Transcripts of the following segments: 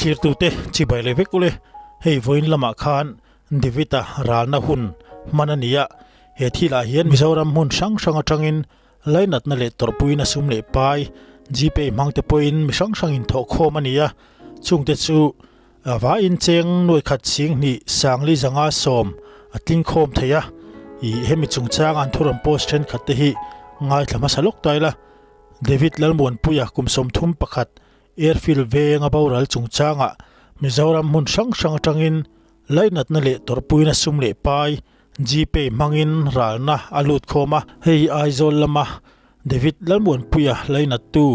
Thlirtute chibai leh vek ule, hei vawiin lamah khan David-a ralna hun hman a ni a, he thilah hian Mizoram hmun hrang hrang atangin lainatna leh tawrhpuiin a sum leh pai Gpay hmangte pawhin mi hrang hrangin thawhkhawm a ni a, chungte chu A vaiin cheng nuai khat sing hnih sangli zanga sawm a tling khawm thei a, ih hemi chungchang an thuram post thenkhat te hi ngaithla hmasa lawk ta ila. David Lalmuanpuia kum 31 Airfield veng a boral chungchangah Mizoram hmun hrang hrang atangin lainatna leh tawrhpuina sum leh pai Gpay hmangin ralna a lut khawm a, hei Aizawl lama David Lalmuanpuia lainattu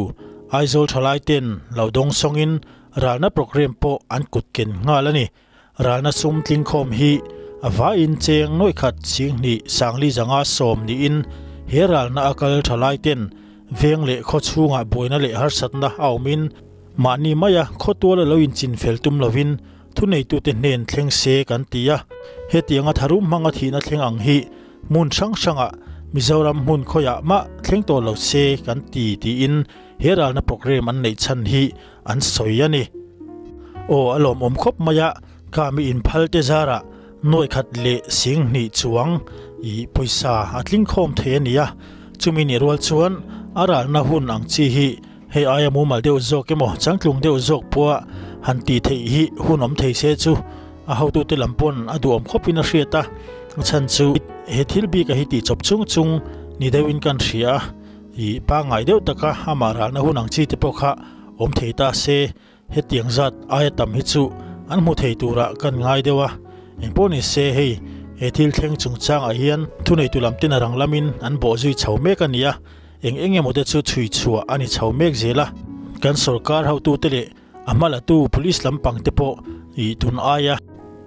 Aizawl thalai ten lo dawng sawngin ralna programme pawh an kut ken nghal a ni. Ralna sum tlingkhawm hi a vaiin cheng nuaih khat ching hnih sangli zanga sawm niin he ralna a kal thalai ten veng leh khaw chhungah buaina leh harsatna a awmin mahni maia khawtuala lo inchin fel tum lovin thuneitute hnen thleng se kan ti a. Hetianga tharum hmanga thihna thleng ang hi Hmun hrang hrangah Mizoram hmun khawiah mah thleng tawh lo se kan ti tiin he ralna programme an neih chhan hi an sawi a ni. Aw a lawmawm khawp mai a, ka mi inphal te zarah nuai khat leh sing hnih chuang i pawisa a tling khawm thei a ni a, chumi nih rual chuan a ralna hun ang chi hi hei aia mumal deuh zawk emaw changtlung deuh zawk pawha han tih theih hi hun awm thei se chu A hotute lam pawn a duhawm khawpin a hriat a, a chhan chu he thil bik a hi tih chawp chung chung ni deuhin kan hria a, ih pangngai deuh taka amah ralna hun ang chi te pawh kha awm thei ta se, hetiang zat aia tam hi chu an hmu thei turah kan ngai deuh a, engpawh ni se hei he thil thleng chungchangah hian thuneitu lam ten a rang lamin an bawh zui chho mek a ni a, eng eng emaw te chu chhui chhuah a ni chho mek zel a, kan sorkar hotute leh A hma la tu police lampang te pawh ih tun aia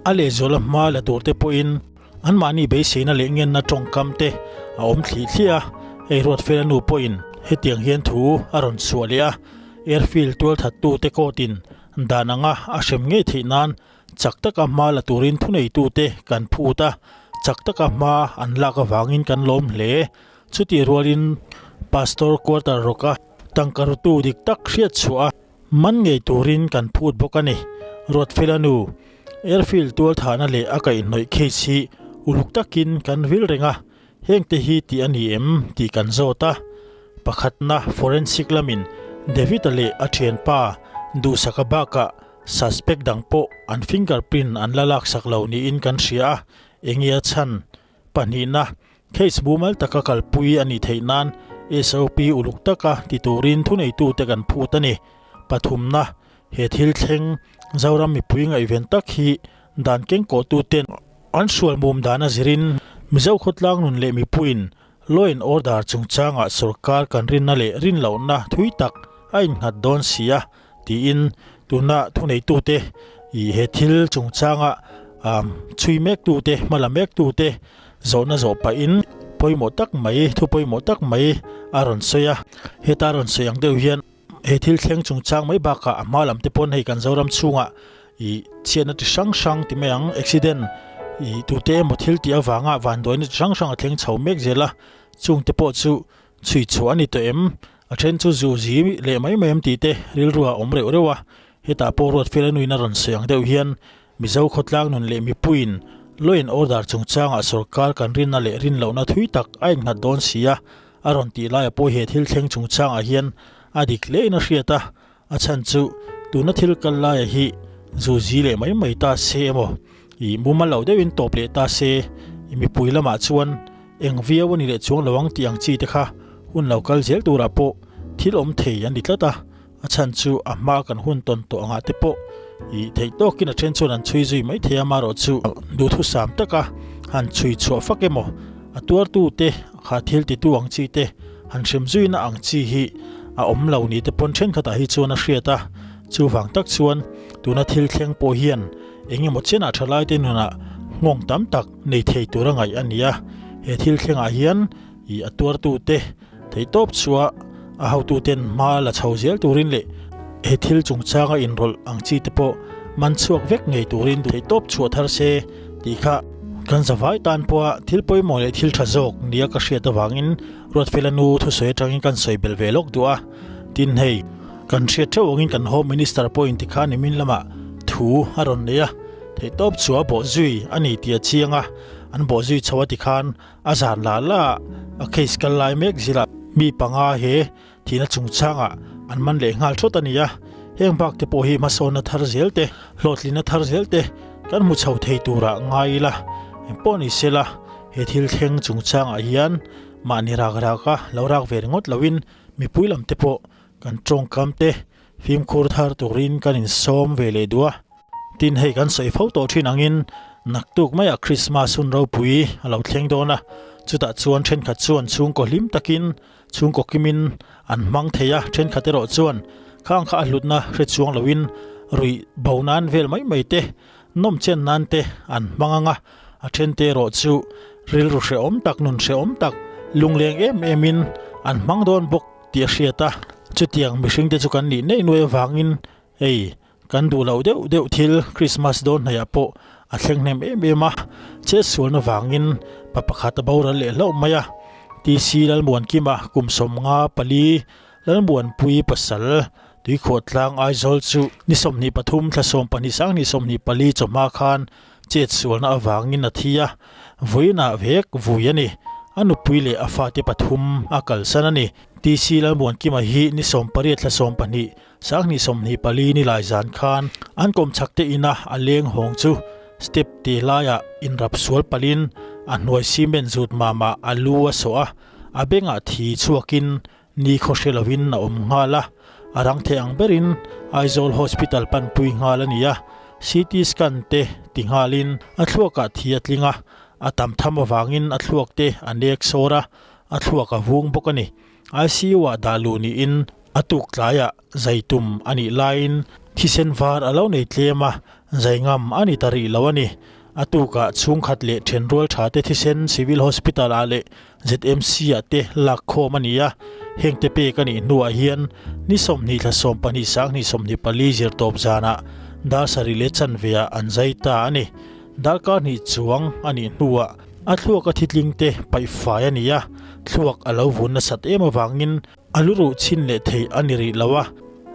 a lehzuala hma la tur te pawhin anmahni beiseina leh ngenna tawngkam te a awm thlih thliah a, hei Ruatfela nu pawhin hetiang hian thu a rawn chhuah leh a, airfield tualthattu te court-in dan anga a hrem ngei theih nan chak taka hma la turin thuneitute kan phut a, chak taka hma an lak avangin kan lawm hle. Chutih rualin Pastor Quarter Rock-a tangka rutu dik tak hriat chhuah a, Man ngei turin kan phut bawk a ni. Ruatfela nu, Airfield tualthahna leh a kaihhnawih case hi uluk takin kan vil reng a, hengte hi tih a ni em tih kan zawt a. Pakhatna forensic lamin David-a leh a thianpa Duhsaka bakah suspect dang pawh an fingerprint an la laksak lo niin kan hria a, enge a chhan? Pahnihna, case mumal taka kalpui a nih theih nan SOP uluk taka ti turin thuneitute kan phut a ni. Pathumna, he thil thleng Zoram mipui ngaihven tak hi dan kengkawhtuten an hrual mum dan a zirin Mizo khawtlang nun leh mipuiin law and order chungchangah sorkar kan rinna leh rinlohna thui tak a innghat dawn si a tiin tuna thuneitute ih he thil chungchanga chhui mek tute hma la mek tute zawhna zawh pahin pawimawh tak mai thu pawimawh tak mai a rawn sawi a heta rawn sawi ang deuh hian he thil thleng chungchang mai bakah a hma lam te pawn hei kan Zoram chhungah ih chhiatna chi hrang hrang ti mai ang accident ih tute emaw thil tih avanga vanduaina chi hrang hrang a thleng chho mek zel a chungte pawh chu chhui chhuah a ni tawh em? A then chu zu zi leh mai mai em tih te rilru a awm reuh reuh a, hetah pawh Ruatfela nuin a rawn sawi ang deuh hian Mizo khawtlang nun leh mipuiin law and order chungchangah sorkar kan rinna leh rinlohna thui tak a innghat dawn si a, a rawn tih laia pawh he thil thleng chungchangah hian a dik hle in a hriat a, a chhan chu tuna thil kal laia hi zu zi leh mai mai ta se emaw ih mumal lo deuhin tawp leh ta se mipui lamah chuan Eng viau a ni leh chuang lo ang tih ang chi te kha hun lo kal zel turah pawh thil awm thei a ni tlat a, a chhan chu a hma kan hun tawn tawh angah te pawh ih theih tawkin a then chuan an chhui zui mai thei a, amaherawh chu duhthusam taka han chhui chhuah fak emaw a tuartu te kha thil titu ang chi te han hrem zuina ang chi hi a awm lo ni te pawn thenkhatah hi chuan a hriat a, chuvang tak chuan tuna thil thleng pawh hian eng emaw chenah thalai te nunah nghawng tam tak nei thei tura ngaih a ni a, he thil thlengah hian ih a tuartute theihtawp chhuah a hotuten hma la chho zel turin leh he thil chungchanga inrawlh ang chi te pawh man chhuak vek ngei turin theihtawp chhuah thar se tih kha kan zavai tan pawha thil pawimawh leh thil tha zawk nia ka hriat avangin Ruatfela nu thusawi atangin kan sawi belh ve lawk duh a, tin hei. Kan hriat theuh angin kan Home Minister pawhin tikhan nimin lamah thu a rawn nei a, theihtawp chu a bawh zui a ni tih a chiang a, an bawh zui chho a tikhan a zan la la a case kal lai mek zirah mi panga he thihna chungchangah an man leh nghal thawt a ni a, heng bak te pawh hi hmasawnna thar zel te, hlawhtlinna thar zel te kan hmu chho thei turah ngai ila, engpawh ni sela he thil thleng chungchangah hian mahni rak raka lo rak ve ringawt loin mipui lam te pawh kan tawngkam te fimkhur thar turin kan insawm ve leh duh a. Tin, hei kan sawi fo tawh thin angin naktuk maiah Krismas hun ropui a lo thleng dawn a, chutah chuan thenkhat chuan chhungkaw hlim takin chhungkaw kimin an hmang thei a, thenkhat erawh chuan khang kha a hlutna hre chuang loin ruih bo nan vel mai mai te, nawm chen nan te an hmang ang a, a thente erawh chu rilru hrehawm tak, nun hrehawm tak, lungleng em emin an hmang dawn bawk tih a hriat a, chutiang mihringte chu kan nih neih nuai avangin hei Kan duh loh deuh deuh thil Christmas dawn hnaihah pawh a thleng hnem em em a, chetsualna vangin pa pakhat a boral leh hlauh mai a. TC Lalmuankima kum 54 Lalmuanpui pasal Tuikhuahtlang Aizawl chu ni 23 thla 12 sang 24 chawhma khan chetsualna avangin a thi a, vawiinah vek vui a ni. A nupui leh a fate pathum a kalsan a ni. TC Lalmuankima hi ni 18 thla 12 24 ni lai zan khan an kawmchhak te ina a leng hawng chu step te laiah inrap sual palhin a hnuai cement zut mamah a lu a sawh a, a bengah thi chhuakin ni khaw hre lovin a awm nghal a, a rang thei ang berin Aizawl Hospital panpui nghal a ni a, CT scan te ti nghalin a thluakah thi a tling a, a tam tham avangin a thluak te a nek sawr a, a thluak a vung bawk a ni. ICU-ah dah luh niin a tuk tlaiah zai tum a nih laiin thisen var a lo nei tlem a, zai ngam a ni ta rih lo a ni. A tukah chhungkhat leh thenrual tha te thisen Civil Hospital-ah leh ZMC-ah te lak khawm a ni a, hengte pek a nih hnuah hian ni 20 thla 12 sang 24 zirtawp zanah dar sarih leh chanveah an zai ta a ni. Darkar hnih chuang a nih hnuah a thluak a thitling te paih fai a ni a, thluak a lo vun nasat em avangin a luruh chhin leh theih a ni rih lo a,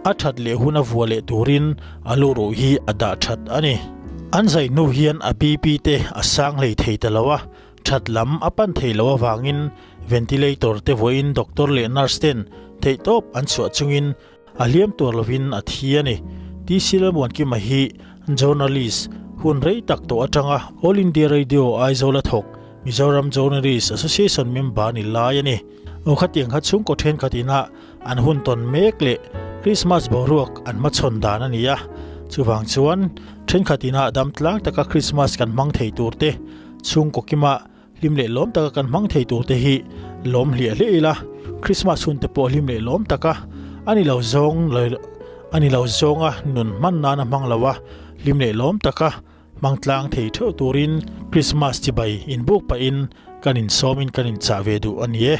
a that leh hun a vua leh turin a luruh hi a dah that a ni. An zai hnu hian a BP te a sang hlei thei ta lo a, that lam a pan thei lo avangin ventilator te vuahin doctor leh nurse ten theihtawp an chhuah chungin A hliam tur lovin a thi a ni. TC Lalmuankima hi journalist hun rei tak tawh atanga All India Radio Aizawl a thawk Mizoram Journalist Association member ni lai a ni. Aw khatiang kha chhungkaw thenkhat ina an hun tawn mek leh Christmas boruak an hmachhawn dan a ni a. Chuvang chuan thenkhat ina dam tlang taka Christmas kan hmang thei tur te chhungkaw kima Hlim leh lawm taka kan hmang thei tur te hi lawm hliah hliah ila, Christmas hun te pawh hlim leh lawm taka a ni lo zawng a ni lo zawnga nun hman nan a hmang lo a, hlim leh lawm taka hmang tlang thei theuh turin Christmas chibai inbuk pahin kan insawmin kan inchah ve duh a ni e.